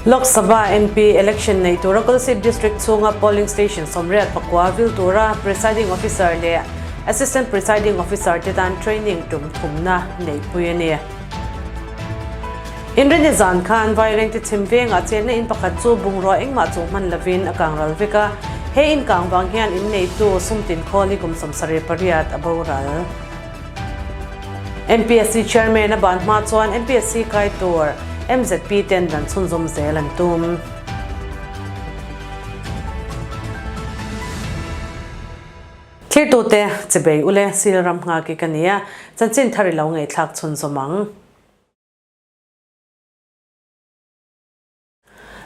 Lok Sabha MP election nei tura Kolasib District chhunga polling station 84 vil tura Presiding Officer leh Assistant Presiding Officer te tan training tum thumna neihpui a ni. Inrini zan khan Vairengte chhim vengah chenna in pakhat chu bungrua engmah chu hman lovin a kang ral vek a, he in kang vang hian in neitu sumtin khawl hi kum 78 a boral. MPSC Chairman a ban hma chuan MPSC kai tur MZP ten dan chhunzawm zel an tum. Thirtute chibei ule sil ram nghaki ka nia, chanchin thar i lo ngaihthlak chhunzawm ang.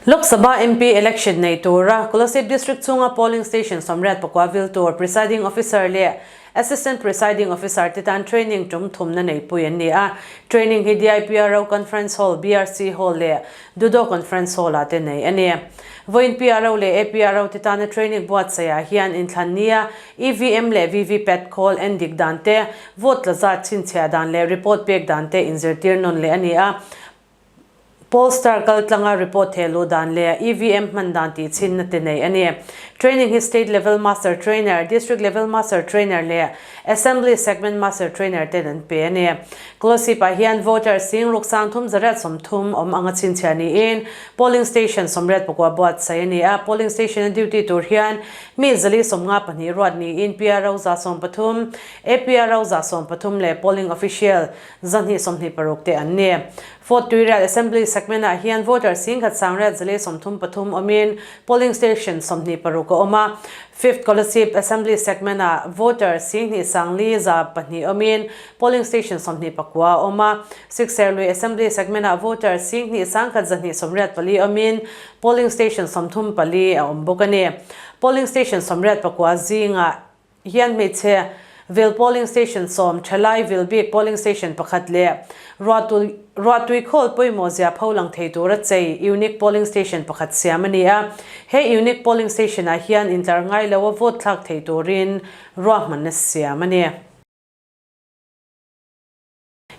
Lok Sabha MP election nei tura Kolasib District chhunga polling station 84 vil tur Presiding Officer leh Assistant Presiding Officer te tan training tum thumna neipui an ni a. Training hi DIPRO Conference Hall, BRC Hall leh Dudo Conference Hall ah te nei a ni. Vawiin PRO leh APRO te tana training buatsaihah hian inthlan nia EVM leh VVPAT khawl en dik dan te, vote tla zat chhinchhiah dan leh report pek dan te inzirtir nawn leh a ni a. Pollstar kaltlanga report theh luh dan leh EVM hman dan tih chhinna te nei a ni. Training hi State Level Master Trainer, District Level Master Trainer leh Assembly Segment Master Trainer ten an pe a ni. Kolasib-ah hian voter sing ruk sang thum zariat 30 awm anga chhinchhiah niin Polling Station 84 buatsaih a ni a. Polling Station-a duty tur hian mi 452 ruat niin PRO 130, APRO 113 leh Polling Official 226 te an ni. Fort Tuirial Assembly segment ah hian voter 10,000 sangriat 433 awmin polling station 26 a awm a. Fifth Kolasib Assembly segment ah voter 2,000 sangli 200 awmin polling station 29 a awm a. Sixth Serlui Assembly segment ah voter 2,000 sangkhat 284 awmin polling station 34 a awm bawk a ni. Polling station 84 zingah hian hmeichhe vil polling station 10, thalai vil bik polling station pakhat leh ruahtui ruahtui khawl pawimawh zia pho lang thei tura chei unique polling station pakhat siam a ni a. He unique polling station ah hian intlar ngai lo a vote thlak thei turin ruahmanna siam a ni.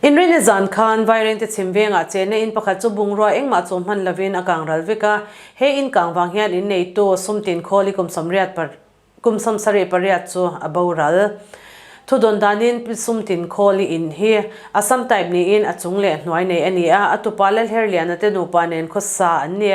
Inrini zan khan Vairengte chhim vengah chenna in pakhat chu bungrua engmah chu hman lovin a kang ral vek a. He in kang vang hian in neitu sumtin khawl i kum sawmriat par kum 78 chu a boral. Thudawn danin sumtin khawl i in hi Assam type niin a chung leh hnuai nei a ni a, a tupa Lalherliana te nupa nen khawsa an ni.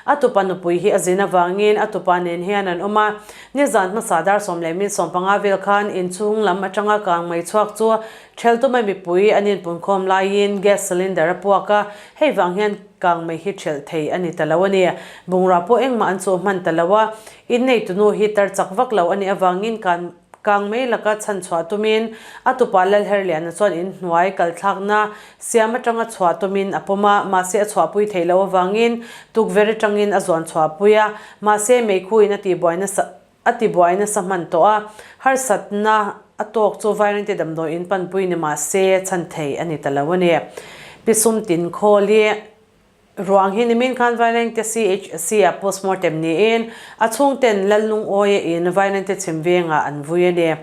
A tupa nupui hi a zin avangin a tupa nen hian an awm a. Nizan hmasa dar 10 leh min 15 vel khan inchhung lam atanga kang mei chhuak chu Ṭhelhtumai mipui an inpunkhawm laiin gas cylinder a puak a, hei vang hian kangmei hi ṭhelh thei a ni ta lo a ni. Bungrua pawh engmah an chuh hman ta lo a, inneitu hi tar chak vak lo a nih avangin kan kangmei laka chhan chhuah tumin a tupa Lalherliana chuan inhnuai kalthlakna siam atanga chhuah tumin a pawm a, mahse a chhuahpui theih loh avangin tukverh atangin a zuan chhuahpui a, mahse meikhuin a tihbuai nasa A tibuai nasa hman tawh a, harsatna a tawk chu Vairengte damdawi in panpui ni mah se chhan thei a ni ta lo a ni. Pi Sum Tin Khawl i ruang hi nimin khan Vairengte CHC ah postmortem niin a chhungten Lallungawi a in Vairengte chhim vengah an vui a ni.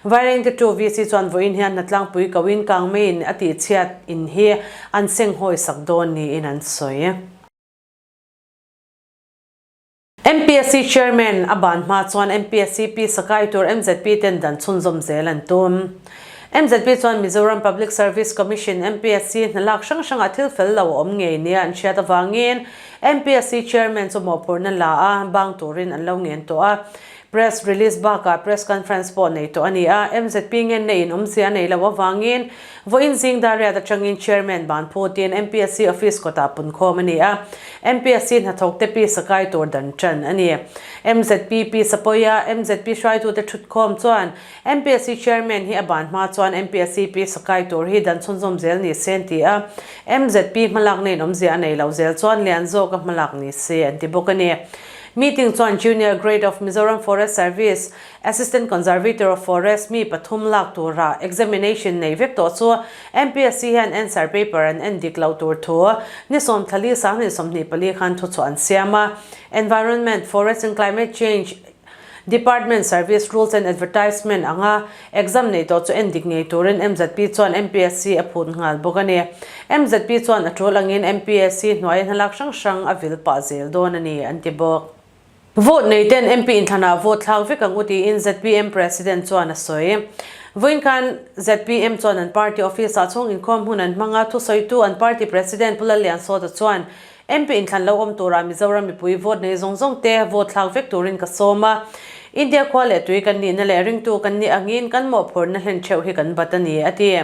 Vairengte tu VC chuan vawiin hian hnatlangpui ko in kangmeiin a tihchhiat in hi an senghawi sak dawn niin an sawi. MPSC Chairman a ban hma chuan MPSC Pi Sakai tur MZP ten dan chhunzawm zel an tum. MZP chuan Mizoram Public Service Commission, MPSC, hna lak hrang hrangah thil fel lo a awm ngei nia an hriat avangin MPSC Chairman chu mawhphurhna la a, bang turin an lo ngen tawh a. Press release bakah press conference pawh nei tawh a ni a, MZP ngenna in awmzia a nei loh avangin vawiin zing Dariat atangin Chairman ban phutin MPSC office kawtah punkhawm a ni a, MPSC hnathawkte pisa kai tur dan tan a ni. MZP pisa pawia MZP hruaitute thutkhawm chuan MPSC Chairman hi a ban hma chuan MPSC pisa kai tur hi dan chhunzawm zel ni se an ti a, MZP hmalakna in awmzia a nei loh zel chuan lian zawka hmalak ni se an ti bawk a ni. Meeting chuan Junior Grade of Mizoram Forest Service Assistant Conservator of Forest mi pathum lak tura examination nei vek tawh chu MPSC hian answer paper an en dik loh tur thu ni 14 24 khan thuchhuah an siam a. Environment, Forest and Climate Change. Department Service Rules and Advertisement anga exam nei tawh chu en dik ngei turin MZP chuan MPSC a phut nghal bawk a ni. MZP chuan a tul angin MPSC hnuaia hnalak hrang hrang a vil pah zel dawn a ni, an ti bawk. Vote nei ten MP inthlanah vote thlak vek ang u tiin zpm President chuan a sawi. Vawiin khan zpm chuan an party office ah chhung inkhawm hun an hmang a, thusawitu an party President Pu Lalliansawta chuan MP inthlan lo awm turah Mizoram mipui vote nei zawng zawng te vote thlak vek turin ka sawm a. India khua leh tui kan nihna leh ringtu kan nih angin kan mawhphurhna hlen theuh hi kan bat a ni, a ti.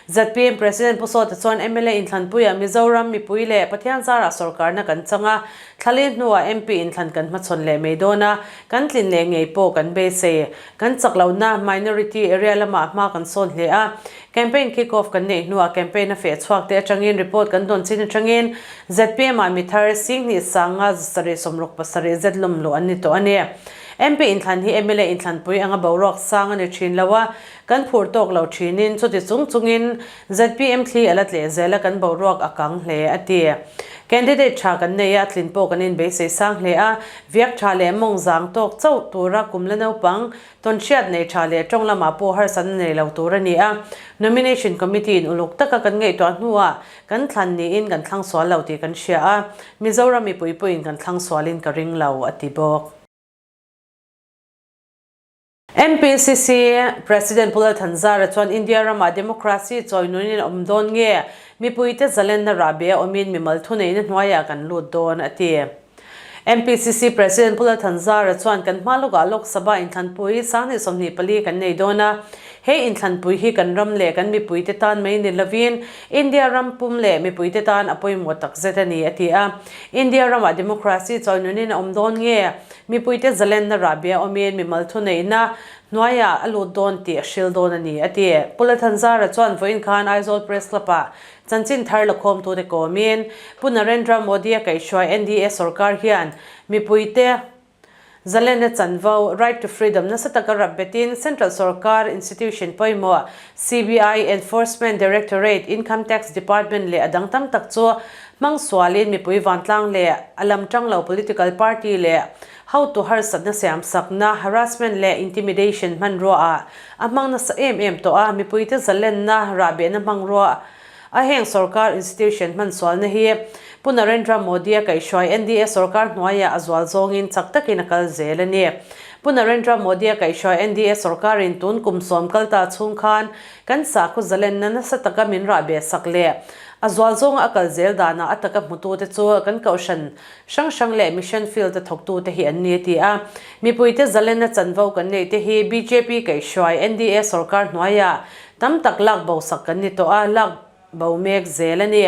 Zpm President Pu Sawta chuan mla inthlanpuiah Mizoram mipui leh Pathian zarah sorkarna kan chang a, Thlali hnuah MP inthlan kan hmachhawn leh mai dawn a, kan tlin leh ngei pawh kan beisei. Kan chak lohna minority area lamah hma kan sawn hle a. Campaign kick off kan neih hnuah campaign a feh chhuak te atangin report kan dawn chin atangin zpm ah mithar Singhnih Sanga 767 zet lawm luh an ni tawh a ni. MP inthlan hi mla inthlanpui anga boruak sang a ni thin lo a, kan phur tawk lo thinin chuti chung chungin Zpm thli a la tleh zel a, kan boruak a kang hle, a ti. Candidate tha kan nei a, tlin pawh kan inbeisei sang hle a, viak tha leh mawng zang tawk chauh tura kum la naupang, tawnhriat nei tha leh tawng lamah pawh harsatna nei lo tur a ni a. Nomination Committee in uluk taka kan ngaihtuah hnuah kan thlan niin kan thlang sual lo tih kan hria a, Mizoram mipui pawhin kan thlang sualin ka ring lo, a ti bawk. MPCC President Pu Lalthanzara chuan India ramah democracy chawi nunin a awm dawn nge, mipuite zalenna rahbi a awmin mimal thuneihna hnuaiah kan lut dawn, a ti. MPCC President Pu Lalthanzara chuan kan hma lawkah Lok Sabha inthlanpui 2024 kan nei dawn a, he inthlanpui hi kan ram leh kan mipuite tan mai ni lovin India ram pum leh mipuite tan a pawimawh takzet a ni, a ti a. India ramah democracy chawi nunin a awm dawn nge, Mipuite zalenna rahbia awmin mimal thuneihna hnuaiah a lut dawn tih a hril dawn a ni, a ti. Pu Lalthanzara chuan vawiin khan Aizawl Press Club-ah chanchin thar lakhawmtute kawmin Pu Narendra Modi-a kaihhruai NDA sorkar hian mipuite zalenna chanvo, right to freedom, nasa taka rap betin Central sorkar institution pawimawh CBI, Enforcement Directorate, Income Tax Department leh a dang tam tak chu Hmang sualin mipui vantlang leh a lam tang lo political party leh hotu harsatna siamsakna, harassment leh intimidation hmanrua ah a hmang nasa em em tawh a, mipuite zalenna rahbehna hmangrua a heng sorkar institution hman sualna hi Pu Narendra Modi-a kaihhruai NDA sorkar hnuaiah a zual zawngin chak takin a kal zel a ni. Pu Narendra Modi-a kaihhruai NDA sorkarin tun kum sawm kal ta chhung khan kan sakhaw zalenna nasa taka min rahbeh sak leh A zual zawnga a kal zel danah a taka hmutute chu kan kohhran hrang hrang leh mission field-a thawktute hi an ni a ti a. Mipuite zalenna chanvo kan neih te hi bjp kaihhruai NDA sorkar hnuaiah tam tak lak bo sak kan ni tawh a, lak bo mek zel a ni.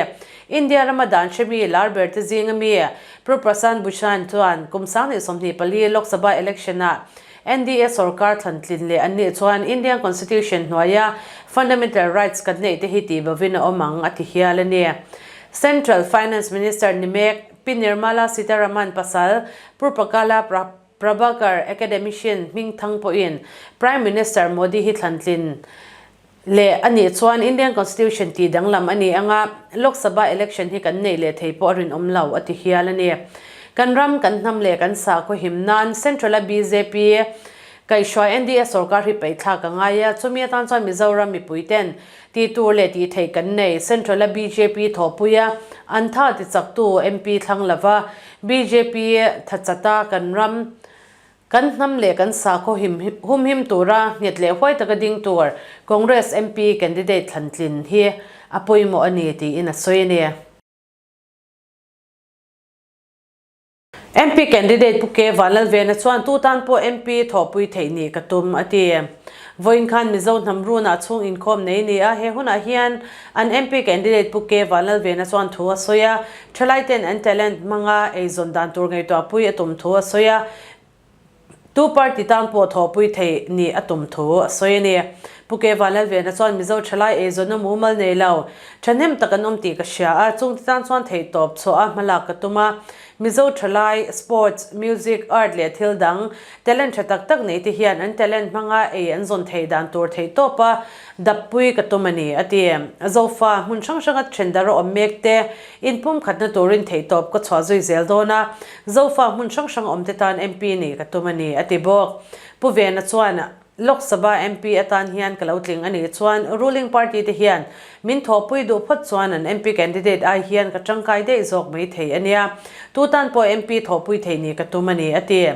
India rama dan hremi lar ber te zinga mi Pu Prasant Bhushan chuan kum 2024 Lok Sabha election-ah NDA sorkar thlan tlin leh an nih chuan Indian Constitution hnuaia fundamental rights kan neih te hi tih bovin a awm ang a ti hial a ni. Central Finance Minister ni mek Pi Nirmala Sitharaman pasal Purpakala Prabhakar academician hming thang pawhin Prime Minister Modi hi thlan tlin leh a nih chuan Indian Constitution tih danglam a ni anga Lok Sabha election hi kan neih leh thei pawh a rinawm lo a ti hial a ni. Kan ram, kan hnam leh kan sakhaw him nan Central a bjp kaihhruai NDA sorkar hi peihthlak a ngai a, chumi atan chuan Mizoram mipui ten tih tur leh tih theih kan nei. Central a bjp thawhpui a, an tha ti chaktu MP thlang lova bjp tha chata kan ram Kan hnam leh kan sakhaw him humhim tura nghet leh huai taka ding tur Congress MP candidate thlan tlin hi a pawimawh a ni tiin a sawi a ni. MP candidate Pu K Vanlalvena chuan tu tan pawh MP thawhpui theih nih ka tum a ti. Vawiin khan Mizo hnam runah chhung inkhawm nei ni a, he hunah hian an MP candidate Pu K Vanlalvena chuan thu a sawi a, Thalaiten an talent hmanga eizawn dan tur ngaihtuahpui a tum thu a sawi a, tu party tan pawh thawhpui theih nih a tum thu a sawi a ni. Pu K Vanlalvena chuan Mizo thalai eizawnna mumal nei lo, thahnem tak an awm tih ka hria a, chungte tan chuan theihtawp chhuah a hmalak ka tum a. Mizo thalai, sports, music, art leh thil dang talent tha tak tak nei te hian an talent hmanga ei an zawn theih dan tur theih tawp a dappui ka tum a ni, a ti. Zofa hmun hrang hranga thendar a awm mek te inpumkhatna turin theihtawp ka chhuah zui zel dawn a, Zofa hmun hrang hrang awm te tan MP nih ka tum a ni, a ti bawk. Pu Vena chuan, Lok Sabha MP atan hian ka lo tling a nih chuan ruling party te hian min thawhpui duh phawt chuan an MP candidate ai hian ka tangkai daih zawk mai thei a nia. Tu tan pawh MP thawhpui thei nih ka tum a ni, a ti.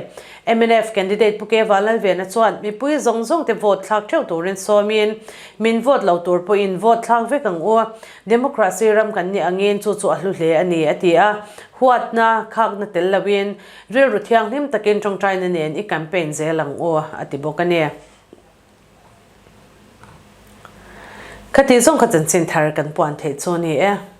Mnf candidate Pu Keval Lalvena chuan mipui zawng zawng te vote thlak theuh turin sawmin min vote lo tur pawhin vote thlak vek ang u. Democracy ram kan nih angin chu chu a hlu hle a ni, a ti a. Huatna, khakna tel loin Rilru thianghlim takin tawngtaina nen i campaign zel ang u, a ti bawk a ni. Khati zawng kha chanchin thar kan puan theih chu a ni e.